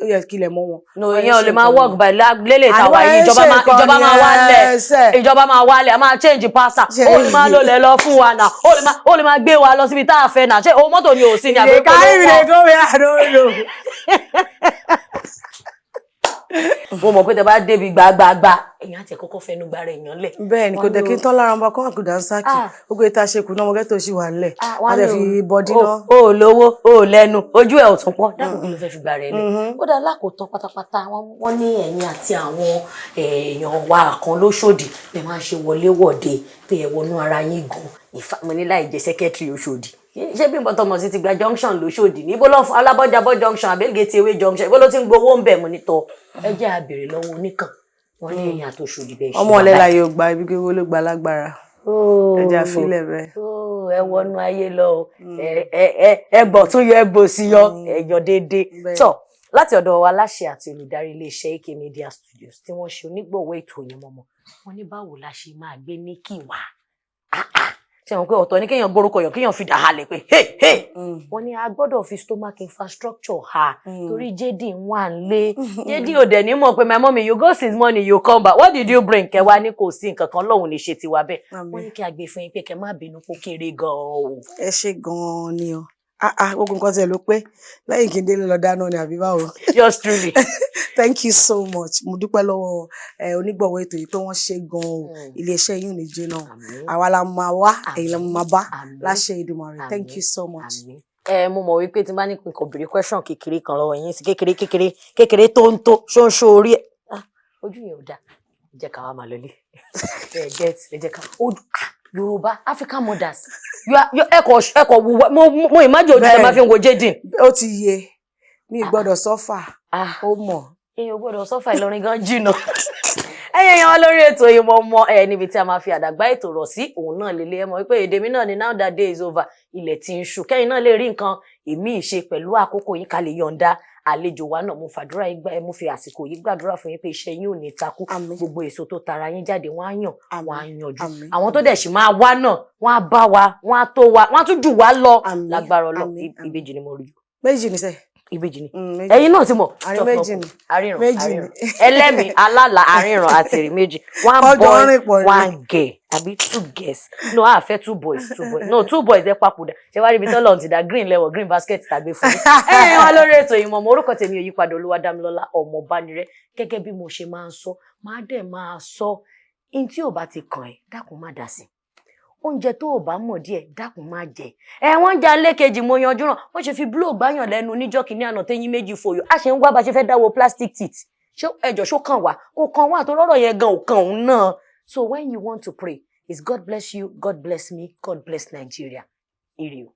ó yẹ kílẹ̀ mọ́ wọn. No, ìyẹn ò lè máa work by lélẹ̀ tàwa yìí. Ìjọba máa wálẹ̀, ìjọba máa wálẹ̀, a máa change pastor. Ó lè máa lò lẹ̀ lọ fún wa náà, ó lè máa gbé wa lọ síbi tá a fẹ́ náà. Ṣé owó mọ́tò ni ò sí ni àbí They carry me dey go where I don't know. Mo mọ̀ pé tẹ bá débi gbàgbàgbà, èèyàn àti ẹ̀kọ́kọ́ fẹnu gbára èèyàn lẹ̀. Bẹ́ẹ̀ ni, kò dẹ̀ kí n tán lára ọmọ kọ́ àkùdà ń sákì. Gbogbo ìta ṣe kù náà, ọmọ ghetto ṣì wà nílẹ̀. Wọ́n a dẹ̀ fi bọ́dí náà. O ò lówó, o ò lẹ́nu, ojú ẹ̀ ò tún pọ́n. Dákun, kí ló fẹ́ fi gbára ẹ lẹ̀? Ó dá lákòótán pátápátá, wọ́n ní ẹ̀yin àti àwọn èèyàn wa kan lóṣòdì lè máa ń ṣe wọléwọ̀de, pé ẹ wọnú ara yín gan. Ìfà mo ní láì jẹ́ secretary Òṣòdì, ṣé bí nǹkan tọmọ sí ti gba junction lóṣòdì ní ibo lọ fún Alábọ́jábọ́ junction, àbẹ́gẹ́tì ewé junction, ibo ló ti ń gbowó ń bẹ̀? Mo ní tọ́ ẹ jẹ́ a béèrè lọ́wọ́ oníkàn. Wọ́n ní ẹ̀yìn àtòṣòdì bẹ́ẹ̀ ṣe Ọmọ wà ọ̀lẹ báyìí. láyé ò gba ibi gbogbo ló gba lágbára. Ẹ jẹ́ àfilẹ̀ bẹ́ẹ̀. Oh, ẹ wọnú ayé lọ o. Ẹ gbọ̀ tún yọ, ẹ gbò sí yọ, ẹ yọ déédéé. Tọ́ láti ọ̀dọ̀ wa, aláṣẹ àti olùdarí iléeṣẹ́ AK Media Studios tí wọ́n ṣe onígbọ̀wọ́ ètò Oyinmomo, wọ́n ní báwo la ṣe máa gbé ní kíwà? Ṣe wọn pé ọ̀tọ̀ ní kéèyàn gbórúkọ yàn, kéèyàn fi dà halẹ̀ pé hey hey. Wọ́n ní a gbọ́dọ̀ fi stomach infrastructure ha, torí JD wà ń lé. JD ò dẹ̀ ní mọ̀ pé my mommy, you go since morning, you come back, what did you bring? Kẹwàá ní kò sí nǹkan kan lọ́hùn ní ṣe tiwa bẹ́ẹ̀. Wọ́n ní kí a gbé fún yín pé kẹ má bínú kó kéré gan-an o. Ẹ ṣe gan-an ni o. Ah ah, gbogbo nǹkan tiẹ̀ ló pé lẹ́yìn kí n délé lọ dáná ni, àbí báwo? Yours truly. Thank you so much. Mo dúpẹ́ lọ́wọ́ ẹ onígbọ̀wọ́ ètò yìí pé wọ́n ṣe gan-an o. Iléeṣẹ́ yìí ò ní jóná. Àwa la máa wá, ẹ̀yin la máa bá, láṣẹ Èdùmàrè. Thank you so much. Ẹ mo mọ̀ wípé tí n bá ní kí n kò béèrè question kékeré kan lọ́wọ́ yín sí, kékeré kékeré kékeré, tó ń tó ṣóńṣó orí ẹ̀. Ah, ojú yẹn ò dáa, jẹ́ ká wá máa lọlé. Ẹ get ẹ jẹ́ ká ojú. Ah, Yorùbá African mothers, you are ẹ kọ wù. Mo imagine ojú tẹ máa fi ń wo Jaden. Ó ti yé mi, gbọ́dọ̀ suffer, ó mọ̀. Èèyàn gbọ́dọ̀ suffer. Ìlọrin gan jìnnà. Ẹ̀yin èèyàn wa lórí ètò Oyinmomo ẹ, níbi tí a máa fi àdàgbà ètò rọ̀ sí òun náà lélẹ̀. Ẹ mọ̀ wípé èdè mi náà ni now that day is over, ilẹ̀ tí ń ṣú, kẹ́yìn náà lè rí nǹkan èmi ìṣe pẹ̀lú àkókò yín, ká lè yọ̀ǹda àlejò wa náà. Mo fàdúrà yín gbà, mo fi àsìkò yìí gbàdúrà fún yín pé iṣẹ́ yín ò ní takú. Gbogbo èso tó tara yín jáde, wọ́n á yàn, wọ́n á yanjú. Àwọn tó dẹ̀ sì máa wá náà, wọ́n á bá wa, wọ́n á tó wa, wọ́n á tún jù wá lọ lágbára Ọlọ́run. Ìbejì ni mo rí. Méjì ni sẹ. Ìbejì ni ẹ̀yin náà ti mọ̀. Àárín méjì ni. Àríran. Méjì ni. Ẹlẹ́mìí alálà, àríran àti èrè méjì, one boy, one girl, àbí two girls? No, a fẹ́ two boys. Two boys, no, two boys. Ẹ papòdà. Ṣé wàá rí ibi tọ́lọ̀ ti da green lẹ́wọ̀, green basket tàgbé fún mi. Ẹ̀yin wá lórí ètò Oyinmomo, orúkọ tèmi ò yípadà, Olúwadámilọ́lá Ọmọbánirẹ́. Gẹ́gẹ́ bí mo ṣe máa ń sọ, máa dẹ̀ máa sọ, in tí ò bá ti kàn ẹ́, dákun má dá sí. Oúnjẹ tó o bá mọ̀ díẹ̀, dákun má jẹ. Ẹ wọ́n ń jà lẹ́kejì, mo yanjú ràn wọ́n ṣe fi búlò gbáyàn lẹ́nu níjọ́ kìíní àná, téyín méjì fòyò. A ṣe ń wá bá ṣe fẹ́ dáwọ́ plastic teeth. Ṣé ẹjọ́ ṣó kàn wá? Kò kàn wá, tó rọ́rọ̀ yẹn gan ò kàn òun náà. So when you want to pray is God bless you, God bless me, God bless Nigeria. Ire o.